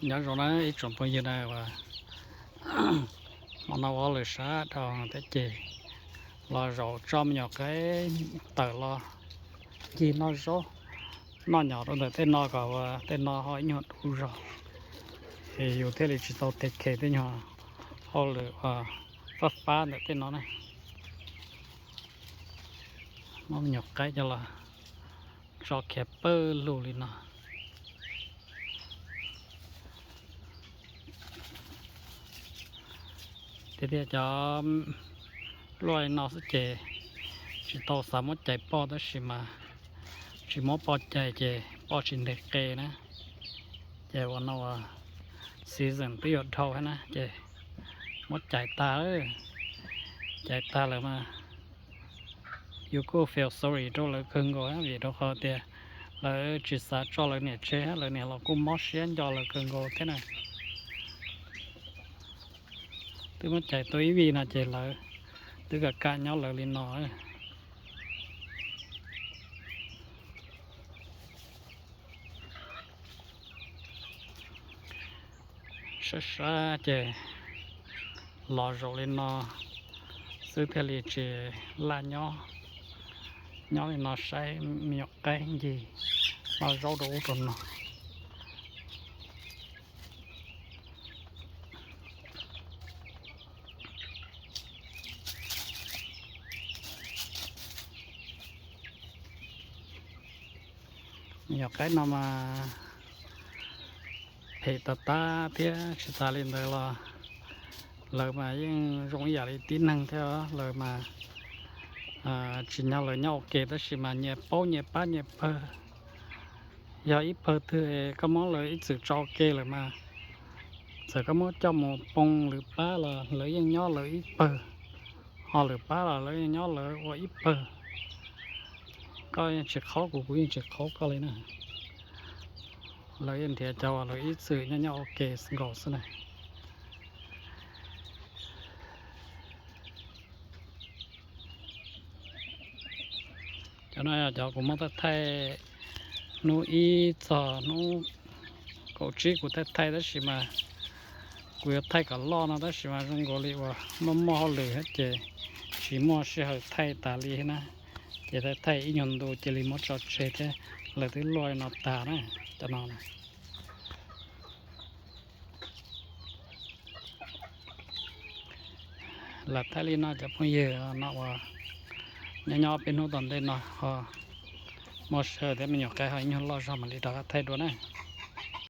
Nyob zoo na ib tsoom phooj ywg na, hmo no ua hauj lwm sab dhau thiab ces los zaum tso me nyuam qaib tawm los ncig noj zaub noj nyom rau ntawm tej no kom ua tej no ho ib nyuag dub zog, es yus thiaj li tsis tau tes khes tej nyuag hauj lwm uas fab fab ntawm tej no na. Muab me nyuam qaib coj los tso khiav pawg lug li no. Tiag tiag cov luaj li no xwb ces tsis tau xav muab cais poj tab sis mas tsis muab poj cais ces poj tsis ntes qe na. Ces ua no ua season twb yuav dhau thiab na ces muab cais tag, cais tag lawm mas yus kuj feel sorry rau lawv kawg nkaus vim rau qhov tias lawv tsis xav tso lawv niam tseg, lawv niam los kuj mob siab nco lawv kawg nkaus thiab na. Twb muab cais tau ib vij no ces lawv twb kam kam nyob lawv li no. Sab sab ces los zaum li no xwb thiaj li tsis laj nyob. Nyob li no saib me nyuam qaib ncig noj zaub rau ub rau no. Me nyuam qaib no mas phem tas tas thiab tsis tas li ntawd los lawv mas yeej zoo ib yam li tib neeg thiab. Lawv mas tsis nyob lawv nyob ua ke tab sis mas nyias paub nyias pab nyias pawg. Yog ib pawg twg koj muab lawv ib txwm tso ua ke lawm mas txawm koj muab coj mus poo lwm pab los lawv yeej nyob lawv ib pawg, ho lwm pab los lawv yeej nyob lawv ua ib pawg. Koj yeej tsis qhaub kuv, kuv yeej tsis qhaub koj li na. Lawv yeej nrhiav cov uas lawv ib txwm nyob nyob ua ke nkaus xwb na. Cov no yog cov kuv muab thaij thaij hnub ib txog hnub kaum tsib kuv thaij thaij tab sis mas kuv yuav thaij kom loj no tab sis mas zoo nkaus li uas muaj muaj hauj lwm thiab ces tsis muaj sij hawm thaij tas li na. Ces thaij thaij ib nyuag ntu cia li muab tso tseg thiab, lawv twb luaj li no tag na. Cov no lam thaij li no cov phooj ywg no uas nyob nyob peb hnub tom ntej no ho muaj sij hawm thiab me nyuam qaib ho ib nyuag loj zog mam li rov qab thaij dua na.